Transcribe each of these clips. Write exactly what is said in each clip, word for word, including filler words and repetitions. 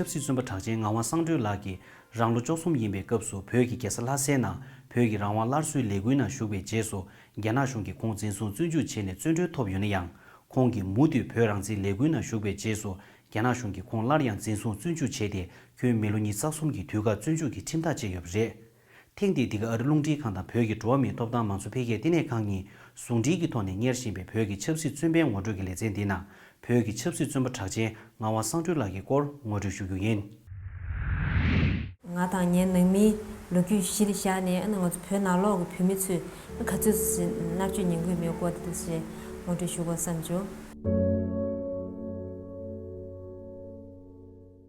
སྲིད་བཙོན་པ་གྲགས་ཅན་ངག་དབང་གསང་སྒྲོན་ལགས་ཀྱིས་རང་ལོ་བཅུ་གསུམ་ཡིན་པའི་སྐབས་སུ་བོད་ཀྱི་རྒྱལ་ས་ལྷ་སའི་ནང་བོད་ཀྱི་རང་དབང་སླར་གསོའི་ལས་འགུལ་ནང་ཞུགས་པའི་རྗེས་སུ། རྒྱ་ནག་གཞུང་གིས་ཁོང་འཛིན་བཟུང་བཙོན་འཇུག་བྱས་ནས་བཙོན་གྲོལ་ཐོབ་ཡོད་ན་ཡང་། ཁོང་གིས་མུ་མཐུད་བོད་རང་བཙན་ལས་འགུལ་ནང་ཞུགས་པའི་རྗེས་སུ། རྒྱ་ནག་གཞུང་གིས་ཁོང་སླར་ཡང་འཛིན་བཟུང་བཙོན་འཇུག་བྱས་ཏེ། ཁྱོན་མི་ལོ་ཉི་ཤུ་རྩ་གསུམ་གྱི་དུས་བཀག་བཙོན་འཇུག་གི་ཁྲིམས་ཐག་བཅད་ཡོད་པ་རེད། ཐེངས་འདིའི་འདི་ག་ཨ་རི་རླུང་འཕྲིན་ཁང་དང་བོད་ཀྱི་འགྲོ་བ་མིའི་ཐོབ་ཐང་མང་གཙོ་འཕེལ་རྒྱས་ལྟེ་གནས་ཁང་གཉིས་ཟུང་འབྲེལ་གྱི་ཐོག་ནས་གཉེར་བཞིན་པའི་བོད་ཀྱི་ཆབ་སྲིད་བཙོན་པའི་ངོ་སྤྲོད་ཀྱི་ལེ་ཚན་འདི་ནང་། བོད་ཀྱི་ཆབ་སྲིད་བཙོན་པ་གྲགས་ཅན་ངག་དབང་གསང་སྒྲོན་ལགས་ཀྱི་སྐོར་ངོ་སྤྲོད་ཞུ་རྒྱུ་ཡིན། ང་དང་ངའི་ནང་མིའི་ལོ་རྒྱུས་གཞི་ལ་བཞག་ནས། ཨ་ནི་ང་ཚོ་བོད་ནང་ལོགས་ཀྱི་བོད་མི་ཚོས་ག་ཚོད་ཙམ་མནར་གཅོད་མྱོང་གི་ཡོད་མེད་སྐོར་དེ་འདྲ་ཞིག་ངོ་སྤྲོད་ཞུ་དགོས་བསམ་བྱུང་།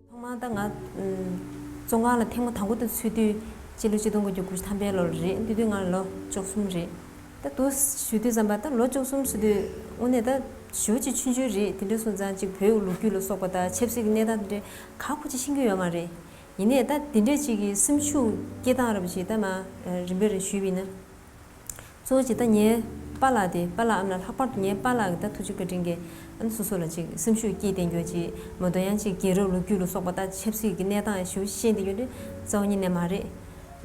ཐོག་མར་ད་ང་ཨམ་བཙོན་ཁང་ལ་ཐེངས་མ་དང་པོ་དེ་ཚུད་དུས་སྤྱི་ལོ་ཆིག་སྟོང་དགུ་བརྒྱ་དགུ་བཅུ་ཐམ་པའི་ལོ་ལ་རེད། དེ་དུས་ང་ལོ་བཅུ་གསུམ་རེད། ད་དུ་ཞུ་དུས་ཙམ་པ་ད་ལོ་བཅུ་གསུམ་ཟེར་དུས་དངོས་གནས་ད་ཞེ་པོ་ཅིག་ཆུང་ཆུང་རེད། དེ་འདྲ་སོང་ཙང་ཅིག་བོད་ལོ་རྒྱུས་ལ་སོགས་པ་དང་ཆབ་སྲིད་ཀྱི་གནས་སྟངས་དེ་འདྲ་ག་གོ་ཅིག་ཤེས་ཀྱི་ཡོད་མ་རེད། ཡིན་ནའི་ད་དེ་འདྲ་ཅིག་གི་སེམས་ཤུགས་སྐྱེ་སྟངས་རབ་ཅིག་ད་མ་རིམ་པས་རེ་ཞུས་པ་ཡིན་ན། གཙོ་བོ་ཅིག་ད་ངའི་པཱ་ལགས་དེ། པཱ་ལགས་ཨ་མ་ལགས། ལྷག་པར་དུ་ངའི་པཱ་ལགས་ཀྱིས་ད་ཐུགས་རྗེ་བཀའ་དྲིན་གྱིས་ཨ་ནི་སོ་སོ་ལ་ཅིག་སེམས་ཤུགས་སྐྱེད་བསྡད་རྒྱུ་ཅིག་མ་གཏོགས། ཡང་ཅིག་རྒྱལ་རབས་ལོ་རྒྱུས་ལ་སོགས་པ་དང་ཆབ་སྲིད་ཀྱི་གནས་སྟངས་ཞེ་པོ་ཤེས་བསྡད་རྒྱུ་འདི་རྩ་བ་ཉིད་ནས་མ་རེད།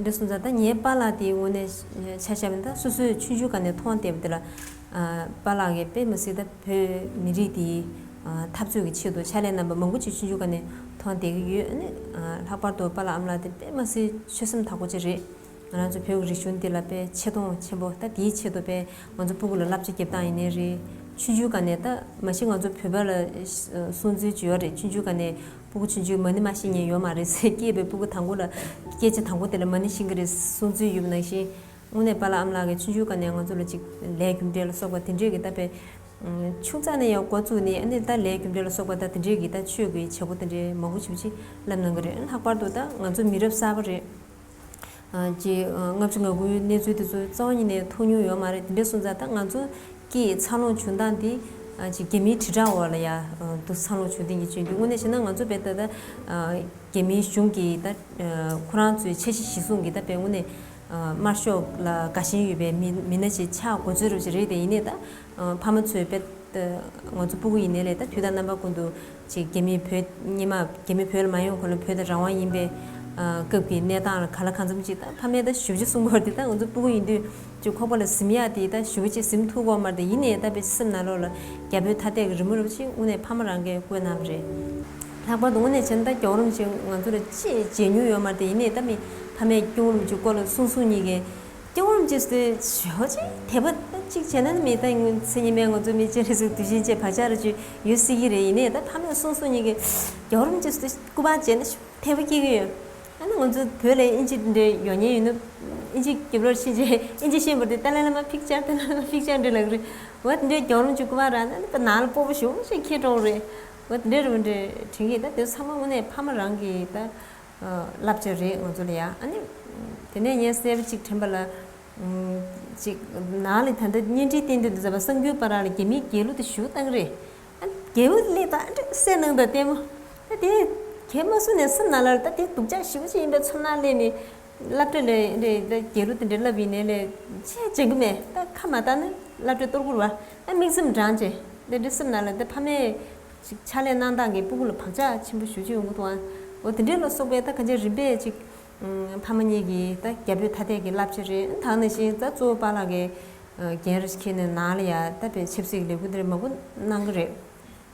འདི་སོང་ཙང་ད་ངའི་པཱ་ལགས་དེའི་ངོས་ནས་ཆ་བཞག་པ་ཡིན་ན། ད་སོ་སོས་ཆུང་ཆུང་སྒང་ནས་མཐོང་བསྡད་པ་དེ་ལ། ཨ་པཱ་ལགས་ཀྱིས་དཔེ་མི་སྲིད་ད་བོད་མི་རིགས་དེའི་ཨ་འཐབ་རྩོད་ཀྱི་ཆེད་དུ་ཕྱག་ལས་གནང་བ་མང་པོ་ཅིག་ཆུང་ཆུང་སྒང་ནས་མཐོང་བསྡད་ཀྱི་ཡོད། ཨ་ནི་ཨ་ལྷག་པར་དུ་པཱ་ལགས་ཨ་མ་ལགས་དེ་དཔེ་མི་སྲིད་ཆོད་སེམས་དག་པོ་ཅིག་རེད། ང་རང་ཚོ་བོད་ཀྱི་རིག་གཞུང་འདི་ལ་དཔེ་ཆེ་མཐོང་ཆེན་པོ། ད་དེའི་ཆེད་དུ་དཔེ་ང་ཚོ་སྤུ་གུ་ལ་བསླབ་བྱ་རྒྱབ་སྟངས་ཡིན་ནའི་རེད། ཆུང་ཆུང་སྒང་ནས་ད་མ་གཞི་ང་ཚོ་བོད་པ་ལ་གསུང་ཚུལ་ཅིག་ཡོད་རེད། ཆུང་ཆུང་སྒང་ནས་སྤུ་གུ་ཆུང་ཆུང་མ་ཎི་མ་ཤེས་མཁན་ཡོད་མ་རེད་ཟེར། སྐྱེས་པའི་སྤུ་གུ་དང་པོ་ལ་སྐད་ཆ་དང་པོ་དེ་ལ་མ་ཎི་ཤེས་ཀྱི་རེད་གསུང་ཚུལ་ཡོད་པ་ནང་བཞིན། དངོས་གནས་པཱ་ལགས་ཨ་མ་ལགས་ཀྱིས་ཆུང་ཆུང་སྒང་ནས་ང་ཚོ་ལ་ཅིག་ལས་རྒྱུ་འབྲས་ལ་སོགས་པ་དེ་འདྲས་ཀྱི་ད་དཔེ་ཆུང་ཙག་ནས་ཡང་འགོ་བཙུགས་ནས། ཨ་ནི་ད་ལས་རྒྱུ་འབྲས་ལ་སོགས་པ་ད་དེ་འདྲས་ཀྱི་ད་ཆོས་ཀྱི་བྱེད་སྒོ་དེ་འདྲས་མང་པོ་ཞེ་པོ་ཅིག་བསླབ་གནང་གི་རེད། ལྷག་པར་དུ་ད་ང་ཚོ་མི་རབས་གསར་པ་རེད། ཨ་ཅིག་ཨ་ལྔ་བཅུ་ང་དགུའི་གནས་ཚུལ་དེ་ཚོ་རྩ་བ་ཉིད་ནས་མཐོང་མྱོང་ཡོད་མ་རེད། དེ་འདྲས་སོང་ཙང་ད་ང་ཚོ་སྐྱེས་འཚར་ལོངས་བྱུང་སྟངས་འདི་ཨ་ཅིག་རྒྱ་མིའི་དྲིལ་བསྒྲགས་འོག་ལ་ཡ་ཨ་འདུག་འཚར་ལོངས་བྱུང་བསྡད་ཀྱི་ཅིག་འདུག་དངོས་གནས་བྱས་ན་ང་ཚོ་དཔེ་ད་ད་ཨ་རྒྱ་མིའི་གཞུང་གིས་ད་ཨ་ཁོ་རང་ཚོའི་འཆར་གཞི་གཞིར་བཟུང་གིས་ད་དཔེ་དངོས་གནས་ཨ་དམར་ཤོག་ལ་དགའ་ཞེན་ཡོད་པའི་མི་མི་སྣ་ཞིག་ཆགས་དགོས་ཚོད་རེད་ཅིག་རེད་དེ། ཡིན་ནའི་ད་ཨ་ཕ་མ་ཚོས་དཔེ་ད་ང་ཚོ་སྤུ་གུ་ཡིན་ནའི་ལས་ད་དུས་དང་རྣམ་པ་ཀུན་ཏུ་ཅིག་རྒྱ་མིས་བོད་སྔོན་མ་རྒྱ་མི་བོད་ལ་མ་ཡོང་གོང་ལ་བོད་དེ་རང་དབང་ཡིན་པའི་ཨ་སྐབས་ཀྱི་གནས་སྟངས་ལ་ག་ལ་གང་འཚམ་ཅིག་ད་ཕ་མས་ད་ཞེ་པོ་ཅིག་གསུང་གི་ཡོད་རེད་དེ། ད་ང་ཚོ་སྤུ་གུ་ཡིན་དུས་ཅིག་ཁོག་པ་ལ་ཟིན་ཡག་དེ་ད་ཞེ་པོ་ཅིག་ཟིན་ཐུབ་ཀྱི་ཡོད་མ་རེད་དེ། ཡིན་ནའི་ད་དཔེ་སེམས་ནང་ལོགས་ལ་རྒྱ་བོད་ཐ་དད་ཀྱི་རི་མོ་རེ་བ་ཅིག་དངོས་གནས་ཕ་མ་རང་གིས་བཀོད་གནང་བ་རེད། ལྷག་པར་དུ་དངོས་གནས་བྱས་ན་ད་རྒྱལ་བ་རིན་པོ་ཆེ་ང་ཚོ་ལ་ཅིག་མཇལ་མྱོང་ཡོད་མ་རེད་དེ། ཡིན་ནའི་ད་མི་ཕ་མས་རྒྱལ་བ་རིན་པོ་ཆེའི་སྐོར་ལ་གསུང་གསུང་གཉིས་ཀྱིས། རྒྱལ་བ་རིན་པོ་ཆེ་ཟེར་དུས་ཞེ་པོ་ཅིག་དད་པ་གཅིག་བྱས་ན་ནི་མི་ད་ངོ་མཚན་ཉིད་མེད། ང་ཚོ་མི་སྤྱན་རས་གཟིགས་དུས་ཆེན་བཅས་བག་ཆགས་རེ་ཅིག་ཡོད་སྲིད་ཀྱི་རེད། ཡིན་ནའི་ད་ཕ་མས་གསུང་གསུང་གཉིས་ཀྱིས་རྒྱལ་བ་རིན་པོ་ཆེ་ཟེར་དུས་སྐུ་པར་མཇལ་ན་ཞེ་པོ་དད་པ་སྐྱེ་གི་ཡོད། ཨ་ནི་ང་ཚོ་བོད་ལ་ཨིན་ཇི་འདྲ་ཡོད་མཁན་ཡིན་ན། ཨིན་ཇི་རྒྱབ་ལོགས་ཕྱིན་རྗེས་ཨིན་ཇི་ཤེས་པ་དེ་ཏཱ་ལའི་བླ་མ་ཕིག་ཅར་ཏཱ་ལའི་བླ་མ་ཕིག་ཅར་འདྲ་ལབ་ཀྱི་རེད། འོ་དེ་འདྲའི་རྒྱལ་བ་རིན་པོ་ཆེ་སྐུ་པར་རག་ན་ནི་ནང་ལ་སྤོབས་པ་ཞེ་པོ་ཅིག་འཁྱེར་འགྲོ་གི་རེད། འོ་དེ་འདྲ་རེད་པ། འདྲ་དྲན་གྱི། ད་དེ་ཚང་མ་དངོས་གནས་ཕ་མ་རང་གིས་ད། བསླབ་བྱ་རེད་ང་ཚོ་ལ་ཡ། ཨ་ནི་དེ་ནས་ངས་གསལ་པོ་གཅིག་དྲན་པ་ལ། ཅིག་ནང་ལ་ད་ལྟ་བརྙན་འཕྲིན་བསྟན་དུས་འདི་ཚོ་བ་གསར་འགྱུར་པ་རང་ལ་རྒྱ་མིའི་རྒྱལ་གླུ་དེ་ཞུ་བཏང་གི་རེད། ཨ་རྒྱལ་པོ་སླེབས་དང་ཨ་འདྲ་སེ་ནང་དང་ལྟད་མོ། ད་དེ་གས་མ་སོང་ནས་སེམས་ནང་ལ་ད་དེ་སྡུག་ཅག་ཞེ་པོ་ཅིག་ཡིན་པའི་ཚོར་སྣང་སླེབས་ནས། སློབ་གྲྭ་ལ་འདྲ་ད་རྒྱལ་གླུ་དེ་འདྲ་བསླབ་ཡིན་ནའི་ལས་ཆེ་བྱེད་གི་མེད། ད་ཁ་མ་བཏང་ན་སློབ་གྲྭ་གཏོར་དགོས་རེད་པ། ཨ་མིག་རྩེ་འབྲང་བྱས་དེ་འདྲ་སེམས་ནང་ལ་ད་ཕ་མས། ཅིག་ཕྱག་ལས་གནང་སྟངས་ཀྱིས་སྤུ་གུ་ལ་བག་ཆགས་ཆེན་པོ་ཞེ་པོ་ཅིག་ཡོང་གི་འདུག་ཨ། འོ་དེ་འདྲའི་ལ་སོགས་པའི་ད་གང་ཅི་རིམ་པས་ཅིག་ཕ་མ་གཉིས་ཀྱིས་ད་རྒྱ་བོད་ཐ་དད་ཀྱི་བསླབ་བྱ་རེད། ད་ག་ནང་བཞིན་ད་གཙོ་བོ་པཱ་ལགས་ཀྱིས་འགན་རེ་ཞིག་འཁྱེར་ནས་ནང་ལ་ཡ་ད་དཔེ་ཆབ་སྲིད་ཀྱི་ལས་འགུལ་འདི་འདྲ་མང་པོ་གནང་གི་རེད།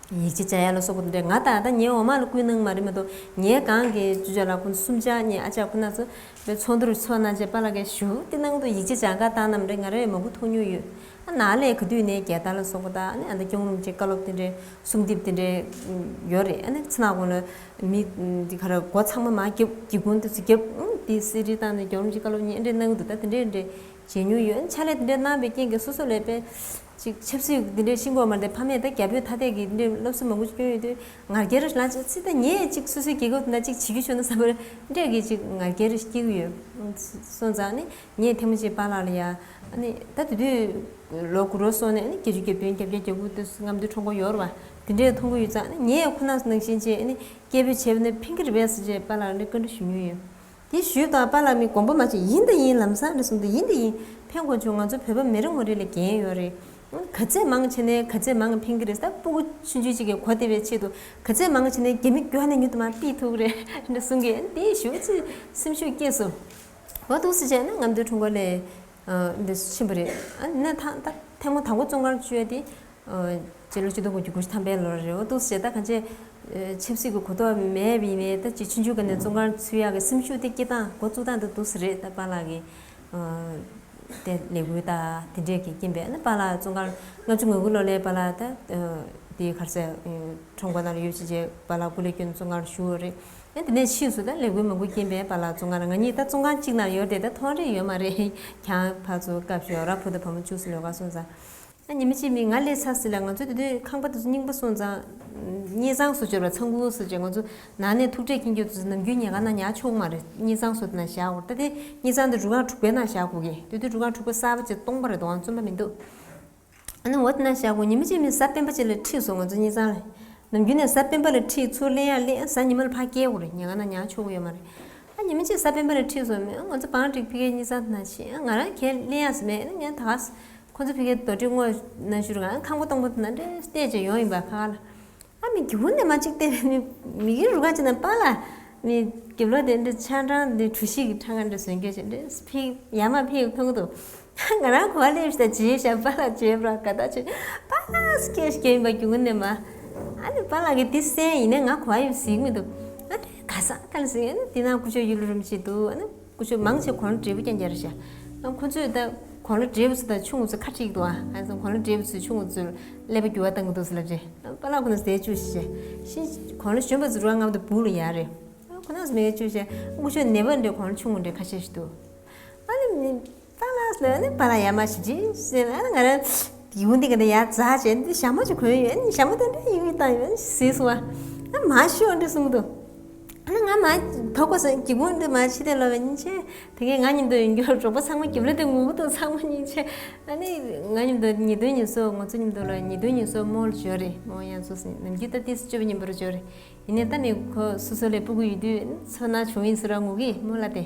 ཡིག་ཆ་སྦྱང་ཡ་ལ་སོགས་པ་དེ་འདྲ་ང་དང་ད་ངའི་འོག་མ་ལ་བསྐུལ་གནང་མ་རེད་མ་གཏོགས། ངའི་སྒང་གི་ཅོ་ཅོ་ལགས་ཁོང་གསུམ་ཆ་གཉིས་ཨ་ཅག་ཁོ་ན་ཚོ་དཔེ་ཚོགས་འདུར་ཚོགས་གནང་བྱས་པཱ་ལགས་ཀྱིས་ཞུ་དེ་གནང་འདུག་ཡིག་ཆ་སྦྱང་ག་བཏང་ནམ་རེད། ང་རང་ཡང་མང་པོ་མཐོང་མྱོང་ཡོད། ཨ་ནང་ལས་ག་དུས་ནས་རྒྱལ་དར་ལ་སོགས་པ་དང་ཨ་ནི་ཨ་ད་སྐྱོང་རིན་པོ་ཆེའི་བཀའ་སློབ་དེ་འདྲའི་གསུང་དེབ་དེ་འདྲའི་ཡོད་རེད། ཨ་ནི་ཚེ་ནག་གོང་ལ་མི་འདི་ག་ར་སྒོ་ཚང་མ་མར་བརྒྱབ་སྒེའུ་ཁུང་དེ་ཚོ་བརྒྱབ། ཨང་དེ་གསེར་བྲིས་བཏང་ནས་སྐྱོང་རིན་པོ་ཆེའི་བཀའ་སློབ་གཉིས་ཨ་འདྲའི་གནང་གི་འདུག་ད་དེ་འདྲའི་འདྲའི་བྱེད་མྱོང་ཡོད། ཨ་ནི་ཕྱག་ལས་དེ་འདྲའི་གནང་བའི་རྐྱེན་གྱིས་སོ་སོ་ལས་དཔེ་ཅིག་ཆབ་སྲིད་དེ་འདྲའི་ཤེས་དགོས་མ་རེད། ཕ་མས་ད་རྒྱ་བོད་ཐ་དད་ཀྱི་དེ་འདྲའི་སློབ་གསོ་མང་པོ་ཞིག་སྐྱོན་ཡོད་དུས་ང་རྒྱལ་རེ་ལངས་ཅིག་ཚིག་ད་ངས་ཅིག་སོ་སོའི་རྒྱལ་ཁབ་དེ་ན་ཅིག་བྱེད་རྒྱུ་བྱུང་ན་བསམ་པ་འདྲ་གི་ཅིག་ང་རྒྱལ་རེ་སྐྱེ་གི་ཡོད། སོང་ཙང་ནི། ངས་ཐེངས་མ་གཅིག་པཱ་ལགས་ལ་ཡ། ཨ་ནི་ད་དེ་དུས་ལོ་དགུ་རུ་སོང་ནས་ཨ་ནི་བརྒྱད་ཅུ་གྱ་བདུན་གྱ་བརྒྱད་གྱ་དགུ་དེ་ཚོ་རྔམ་སྟོན་ཁྲོམ་སྐོར་ཡོད་རེད་པ། དེ་འདྲས་མཐོང་གི་ཡོད་ཙང་ཨ་ནི་ངས་ཁོ་ན་ནང་བཞིན་བྱས་ཨ་ནི་སྐད་འབོད་བྱས་པ་ན་ཕན་གྱི་རེད་པས་ཟེར་བྱས་པཱ་ལགས་ལ་བཀའ་འདྲི་ཞུ་མྱོང་ཡོད། དེ་ཞུས་དང་པཱ་ལགས་མི་དགོངས་པ་མ་ཆོད། ཡིན་ད་ཡིན་ལམ་སང་འདྲ་གསུངས་འདུག་ཡིན་ད་ཡིན། ཕན་དགོས་བྱུང་། ང་ཚོ་བོད་པ་མི་རེ་ངོ་རེ་ལ་འགན་ཡོད་རེད། ག་ཚད་མང་བྱས་ནས་ག་ཚད་མང་ཕན་གྱི་རེད། ད་སྤུ་གུ་ཆུང་ཆུང་ཅིག་གི་གོ་བདེ་བའི་ཆེད་དུ་ག་ཚད་མང་བྱས་ནས་རྒྱ་མི་མགྱོགས་ནས་མྱུར་དུ་མར་ཕུད་ཐུབ་ཀྱི་རེད་འདྲ་གསུང་གི། དེ་ཞེ་པོ་ཅིག་སེམས་ཤུགས་སྐྱེས་སོང་། འོ་འདུག་སེ་བྱས་ན་ང་ཚོའི་ཁྲོམ་སྐོར་ལས་འདི་ཕྱིན་པ་རེད། ཨ་ནི་ད་ད་ཐེངས་མ་དང་པོ་བཙོན་ཁང་བཅུག་ཡ་དེ་སྤྱི་ལོ་ཆིག་སྟོང་དགུ་བརྒྱ་དགུ་བཅུ་ཐམ་པའི་ལོར་རེད། འོ་འདུག་སེ་བྱས་ད་གང་ཅི་ཆབ་སྲིད་ཀྱི་གོ་རྟོགས་མེད་པ་ཡིན་ནའི་ད་ཅིག་ཆུང་ཆུང་སྒང་ནས་བཙོན་ཁང་ཚུད་ཡག་གི་སེམས་ཤུགས་དེ་སྐྱེ་སྟངས་འགོ་བཙུགས་སྟངས་དེ་འདུག་སེ་རེད། ད་པཱ་ལགས་ཀྱི་དེ་ལས་འགུལ་དང་དེ་འདྲས་ཀྱི་རྐྱེན་པས་ནི་པཱ་ལགས་བཙོན་ཁང་ལྔ་བཅུ་ང་དགུ་ལོ་ལ་པཱ་ལགས་ད་དེ་ག་རེ་ཟེར་ཁྲོམ་སྐོར་ནང་ལ་ཡོད་བྱས་རྗེས་པཱ་ལགས་སྐུ་ལས་བསྐྱོན་བཙོན་ཁང་ལ་བཞུགས་ཡོད་རེད། ཨ་དེ་ནས་ཕྱིས་སུ་ད་ལས་འགུལ་མང་པོ་རྐྱེན་པས་པཱ་ལགས་བཙོན་ཁང་ལ། ང་གཉིས་ད་བཙོན་ཁང་གཅིག་ནང་ཡོད་དེ་ད་མཐོང་རེ་ཡོད་མ་རེད། ཁྱེད་རང་ཕར་ཚུར་སྐབས་ཤིག་ར་ཕུ་དང་བུ་མོ་བཅུག་སེ་ལོག་ག་སོང་ཙང་། ཨ་ཉི་མ་གཅིག་མི་ང་སླེབས་ཚར་ཟིན་ལ། ང་ཚོ་དེ་དུས་ཁང་པ་དེ་ཚོ་རྙིང་པ་སོང་ཙང་། དངུལ་ཚང་བཟོ་བྱས་པ་ཚང་ཁུག་ཟེར་བྱས། ང་ཚོ་ནང་ནས་ཐུག་འཕྲད་མཁན་ཁྱོད་ཚོ་ནམ་རྒྱུན་ཉལ་ཁང་ནང་ཉལ་ཆོག་མ་རེད། དངུལ་ཚང་བཟོ་དེ་ནང་བཞག་དགོས་རེད། ད་དེ་དངུལ་ཚང་དེ་རུ་ཁག་དྲུག་པའི་ནང་བཞག་དགོས་ཀྱི། དེ་དུས་རུ་ཁག་དྲུག་པ་གསར་པ་ཅིག་སྟོང་པ་རེད་འདུག་ཨང་བཙོན་པ་མི་འདུག་ཨ་ནི་འོ་དེ་ན་བཞག་གོ། ཉི་མ་གཅིག་མི་གཟའ་སྤེན་པ་ཅིག་ལ་ཁྲིད་སོང་ང་ཚོ་གཉིས་ཚང་ལ། ནམ་རྒྱུན་ནས་གཟའ་སྤེན་པ་ལ་ཁྲིད་ཚུར་ལེན་ཡག་ལེན། གཟའ་ཉི་མ་ལ་ཕར་སྐྱེལ་དགོས་རེད། ཉལ་ཁང་ནང་ཉལ་ཆོག་གི་ཡོད་མ་རེད། ཨ་ཉི་མ་གཅིག་གཟའ་སྤེན་པ་ལ་ཁྲིད་སོང་མེད། ང་ཚོ་བང་སྒྲིག་ཕ་གིའི་གཉིས་ཚང་དེ་ན་ཕྱིན། ང་རང་གས་ལེན་ཡག་ཟེར་མེད། ཨ་ནི་ངས་ད་ག་ཁོ་ཚོ་ཕ་གིའི་རྡོ་སྒྲིག་སྔོག་ན་བཞུར་གང་ཁང་པ་སྟོང་པ་དེ་ན་འདྲེ་བལྟས་བྱས་ཡོང་ཡིན་པ་ཁ་ཁ་ལ། ཨ་མི་རྒྱུ་ནས་མ་གཅིག་བལྟས་པས་མི་མི་གི་རུ་ཁག་ཅིག་ན་པཱ་ལགས་མི་རྒྱབ་ལོགས་དེ་འདྲ་ཆ་འདྲ་འདི་གྲུ་བཞི་གི་ཁྲ་ཁ་འདྲ་བཟོས་འགྱོད་བྱས་འདྲ་ཕིག་ཡར་མར་ཕིག་མཐོང་གི་འདུག་ང་རང་གོ་བ་ལེབ་ཤི་ད་བརྗེད་ཤག་པཱ་ལགས་བརྗེད་པ་ག་ད་ཆོད། པཱ་ལགས་སྐད་ཤིག་ཡིན་པ་རྒྱུ་ནས་མ། ཨ་ནི་པཱ་ལགས་ཀྱི་དེ་གསན་ཡིན་ནས་ང་གོ་བ་ཡོད་ཟིག་མི་འདུག་ཨ་ནི་ག་ས་ག་ལ་ཟིག་ཨ་ནི་དེ་ན་སྐུ་ཞབས་ཡུལ་རུམ་ཞིག་འདུག་ཨ་ནི་སྐུ་ཞབས་མང་ཆེ་གོང་ལ་བགྲེས་པོ་རྐྱང་རྐྱང་རེད་ཤག་ཨ་ཁོ་ཚོས་ད་གོང་ལ་བགྲེས་པོ་ཚོ་དང་ཆུང་ངུ་ཚོ་ཁ་ཁྲིག་འདུག་ཨ་ཨ་ཙང་གོང་ལ་བགྲེས་པོ་ཚོས་ཆུང་ངུ་ཚོར་ཀླད་པ་འགྱུར་བ་བཏང་གི་འདུག་ཟེར་ལབ་རེད། པཱ་ལགས་ཁོ་ན་ཟས་བཅུག་ཤི་ཤི་གོང་ལ་གཞོན་པ་ཚོ་རུ་ཁག་ལྔ་པ་དང་བུ་ལ་ཡར་རེད། ཁོ་ན་ཟས་མེད་བཅུག་ཤི་སྐུ་ཞབས་ནད་པ་འདྲ་གོང་ལ་ཆུང་ངུ་འདྲ་ཁ་ཤས་ཤིག་འདུག་ཨ་ནི་པཱ་ལགས་ལ་ནི་པཱ་ལགས་ཡར་མར་ཞིབ་ཅིག་ཟེར་ན་ང་རང་སྒེའུ་ཁུང་འདི་ག་འདི་ཡར་འཛེགས་བྱས་འདི་ཞྭ་མོ་ཅིག་གོན་ཡོད། ཨ་ནི་ཞྭ་མོ་དེ་འདྲ་ཡིན་ཡིན་བཏང་ཡོད། ཨ་ནི་ཟེར་སོང་བ། ཨ་མ་ཤོད་འདྲ་གསུངས་འདུག་ཨ་ནི་ང་མ་དོགས་པ་སོང་། སྒེའུ་ཁུང་འདི་མ་ཕྱི་དེ་ལོ་བའི་ཉིན་ཆེ་དེ་གའི་ང་མཉམ་དུ་ཡོང་རྒྱུ་རོགས་པ་ཚང་མ་རྒྱབ་ལ་དེ་ངུ་གི་འདུག་ཚང་མ་ཉིན་ཆེ་ཨ་ནི་ང་མཉམ་དུ་ཉེ་དོན་ཉིན་སོ་ང་ཚོ་མཉམ་དུ་ལ་ཉེ་དོན་ཉིན་སོ་མོ་ལ་འབྱོར་རེད། མོ་ཡང་སོ་སོ་ནམ་རྒྱུན་ད་ཏིས་སྤྱོད་པ་མཉམ་པོར་འབྱོར་རེད། ཡིན་ནའི་ད་མི་ཁོ་སོ་སོ་ལས་སྤུ་གུ་ཡོད་དུས་ཚོར་སྣང་བྱུང་ཡིན་ཟེར་ར་ངུ་གི་མོ་ལ་དེ།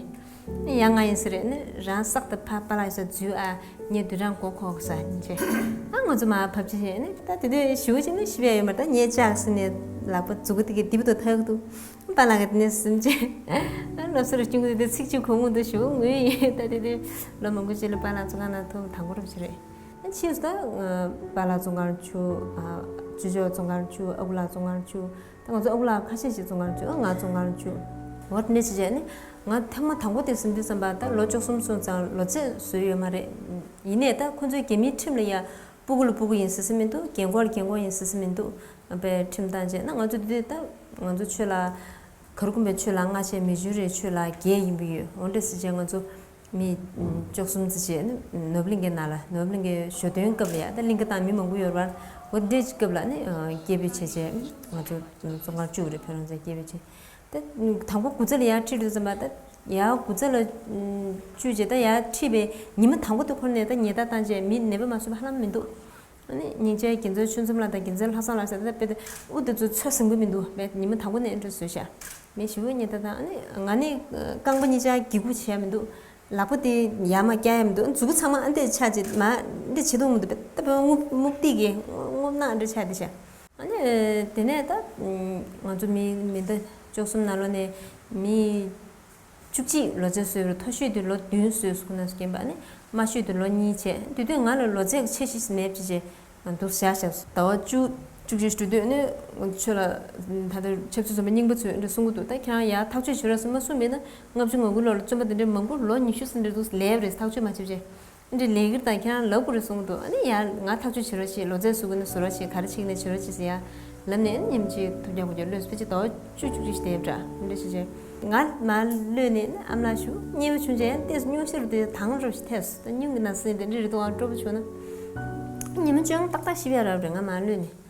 ཡང་ང་ཡིན་ཟེར་རེད། ནི་རང་སག་ཏུ་ཕ་པཱ་ལགས་ཡོད་ས་འཛུལ་ཨ། ངས་བདུད་རང་མགོ་ཁོག་ས་ཉིན་ཆེ། ཨ་ང་ཚོ་མ་བབ་ཅི་བྱས་ནི་ད་དེ་དུས་ཞུ་ཅི་ནི་ཞི་བ་ཡོད་མ་རེད། ད་ངས་ལྕགས་ཟིན་ནས་ལག་པ་མཛུ་གུ་དེ་གི་རྡིབ་ཏུ་ཐག་ཏུ། པཱ་ལགས་ཀྱི་དེ་ནས་ཟིན་ཆེ། ཨ་སློབ་གསོ་རུ་སྐྱོང་གི་དེ་ཚིག་གཅིག་གོ་ངུ་འདུག་ཞུ་ངུ་ཡིན། ད་དེ་དུས་ལོ་མང་པོ་ཅིག་ལ་པཱ་ལགས་བཙོན་ཁང་ནང་ཐོབ་དང་པོ་རུ་ཞིག་རེད། ཨ་ཕྱིས་སུ་ད་པཱ་ལགས་བཙོན་ཁང་བཅུག་ཨ་ཅོ་ཅོ་བཙོན་ཁང་བཅུག་ཨ་ཁུ་ལགས་བཙོན་ཁང་བཅུག་ད་ང་ཚོ་ཨ་ཁུ་ལགས་ཁ་ཤས་ཤིག་བཙོན་ཁང་བཅུག་ང་བཙོན་ཁང་བཅུག་འོ་དེ་ནས་ཅི་བྱས་ནི་ང་ཐེངས་མ་དང་པོ་དེ་ཟིན་དུས་ཙམ་པ་ད་ལོ་བཅུ་གསུམ་སོང་ཙང་ལོ་ཚད་བཟོས་ཡོད་མ་རེད། ཡིན་ནའི་ད་ཁོ་ཚོའི་རྒྱ་མིའི་ཁྲིམས་ལ་ཡ་སྤུ་གུ་ལ་སྤུ་གུ་ཡིན་ཟེར་ས་མི་འདུག་རྒན་གོག་ལ་རྒན་གོག་ཡིན་ཟེར་ས་མི་འདུག་ཨ་པའི་ཁྲིམས་བཏང་བྱས་ན་ང་ཚོ་དེ་དུས་ད་ང་ཚོ་ཆོས་ལ་གར་ཁུམ་པའི་ཆོས་ལ་ལྔ་བྱས་མི་ཇུ་རིའི་ཆོས་ལ་བརྒྱད་ཡིན་པ་ཡོད། འོ་འདྲ་ཟེར་བྱས་ང་ཚོ་མི་བཅུ་གསུམ་ཙམ་བྱས་ནི་ནོར་བུ་གླིང་གའི་ནང་ལ་ནོར་བུ་གླིང་གའི་ཞོ་སྟོན་སྐབས་ལ་ཡ་ད་གླིང་ག་དང་མི་མང་པོ་ཡོད་རེད་པ། འོ་འདྲའི་སྐབས་ལ་ནི་སྐད་འབོད་བྱས་བྱས་ང་ཚོ་བཙོན་ཁང་བཅུག་རེད། ཕེབས་རོགས་མཛད་སྐད་འབོད་བྱས། ད་དང་པོ་དགུ་ཙམ་ལ་ཡར་ཁྲིད་དུས་ཙམ་པ་ད་ཡར་དགུ་ཙམ་ལ་བཅུག་བྱས་ད་ཡར་ཁྲིད་པའི་ཉི་མ་དང་པོ་དེ་ཁོ་ནས་ད་ཉལ་ཐ་བཏང་བྱས་མི་ནད་པ་མ་བཟོད་པ་ཧ་ལམ་མི་འདུག་ཨ་ནི་སྙིང་རྗེ་རྒྱལ་མཚན་ཆོས་འཛོམས་ལགས་དང་རྒྱལ་མཚན་ལྷ་བཟང་ལགས་ཟེར་ད་དཔེ་དེ་དབུ་དེ་ཚོ་ཚོད་ཟིན་གི་མི་འདུག་མེད་ཉི་མ་དང་པོ་ནས་འདྲ་བཟོས་ཤག་མི་ཞི་བོ་ཉལ་ཐ་བཏང་། ཨ་ནི་ང་ནི་རྐང་པ་གཉིས་ཆ་གི་གུ་བྱས་མི་འདུག་ལག་པ་དེ་ཡར་མར་བཀྱག་ཡ་མི་འདུག་མཛུ་གུ་ཚང་མ་ཨ་འདྲས་ཆགས་ཅིག་མ་འདྲས་བྱེད་ཐུབ་མི་འདུག་ད་དཔེ་རྔུབ་རྔུབ་ཏིག་གི་རྔུབ་ནག་འདྲས་ཆགས་དེ་ཤག་ཨ་ནི་དེ་ནས་ད་ང་ཚོ་མི་མི་ཟླ་བཅུ་གསུམ་ནང་ལོགས་ནས་མི་བཅུ་གཅིག་ལོ་ཚད་བཟོས་པ་རེད། མཐོ་ཤོས་དེ་ལོ་བདུན་བཟོས་སོང་ན་སྐྱེན་པ་ནི་དམའ་ཤོས་དེ་ལོ་གཉིས་བྱས། དེ་དུས་ང་ལ་ལོ་ཚད་ཆེ་ཤོས་མེད་ཅི་བྱས་འདུག་བཞག་བཞག་ཟླ་བ་བཅུ་བཅུ་གཅིག་དུས་དུས་ནི་ང་ཚོ་ལ་ད་ལྟ་ཆབ་སྲིད་བཙོན་པ་རྙིང་པ་ཚོས་འདྲ་གསུང་གི་འདུག་ད་ཁྱེད་རང་ཡར་ཐག་གཅོད་བྱེད་རོགས་ཟེར་མ་གསུངས་མེད་ན་ལྔ་བཅུ་ང་དགུ་ལོར་བཙོན་པ་དེ་འདྲའི་མང་པོ་ལོ་ཉི་ཤུ་ཟིན་འདྲ་འདུག་ལས་རེད། ཐག་གཅོད་མ་བྱེད་བྱས། འདི་ལས་ཀྱི་དང་ཁྱེད་རང་ལབ་དགོས་རེད་གསུངས་འདུག་ཨ་ནི་ཡར་ང་ཐག་གཅོད་བྱེད་རོགས་བྱེད། ལོ་ཚད་སུ་གི་ནི་བཟོ་རོགས་བྱེད། ག་རེ་བྱེད་ནས་བྱེད་རོགས་བྱེད་ཟེར་ཡ་ལབ་ནས་ཨ་ནི་ཉིན་གཅིག་ཐུག་རྒྱག་དགོས་རྒྱུ་ལོས་སྤེ་ཆ་ཟླ་བ་བཅུ་བཅུ་གཅིག་ཞིག་བསྡད་པ་འདྲ་འདྲ་བྱེད་བྱེད། ང་མར་གློད་ནས་ཨ་མ་ལགས་ཞུ་སྙན་པ་བྱུང་རྗེས་ཡང་ཏོག་ཙམ་སྙུང་གཞི་རུ་དེ་དྭངས་རུ་ཞིག་ཐེབས་སོང་། ད་སྙུང་གི་ན་སྲིན་དེ་འདྲ་རེད་འདུག་ཨ་སྤྲོ་པོ་བྱུང་ན་ཉི་མ་བཅོ་ལྔ་ཏག་ཏག་ཞིག་ཡར་རག་རེད། ང་མར་གློད་ནས།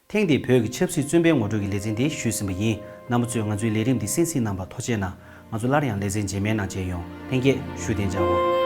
ཐེངས་འདིའི་བོད་ཀྱི་ཆབ་སྲིད་བཙོན་པའི་ངོ་སྤྲོད་ཀྱི་ལེ་ཚན་འདི་ཞུས་ཟིན་པ་ཡིན། རྣམ་པ་ཚོས་ང་ཚོའི་ལས་རིམ་འདི་གསན་གཟིགས་གནང་བར་ཐུགས་རྗེ་གནང་། ང་ཚོ་སླར་ཡང་ལེ་ཚན་རྗེས་མའི་ནང་མཇལ་ཡོང་། ལྷན་རྒྱས་བཞུགས་གདན་འཇགས་འོ།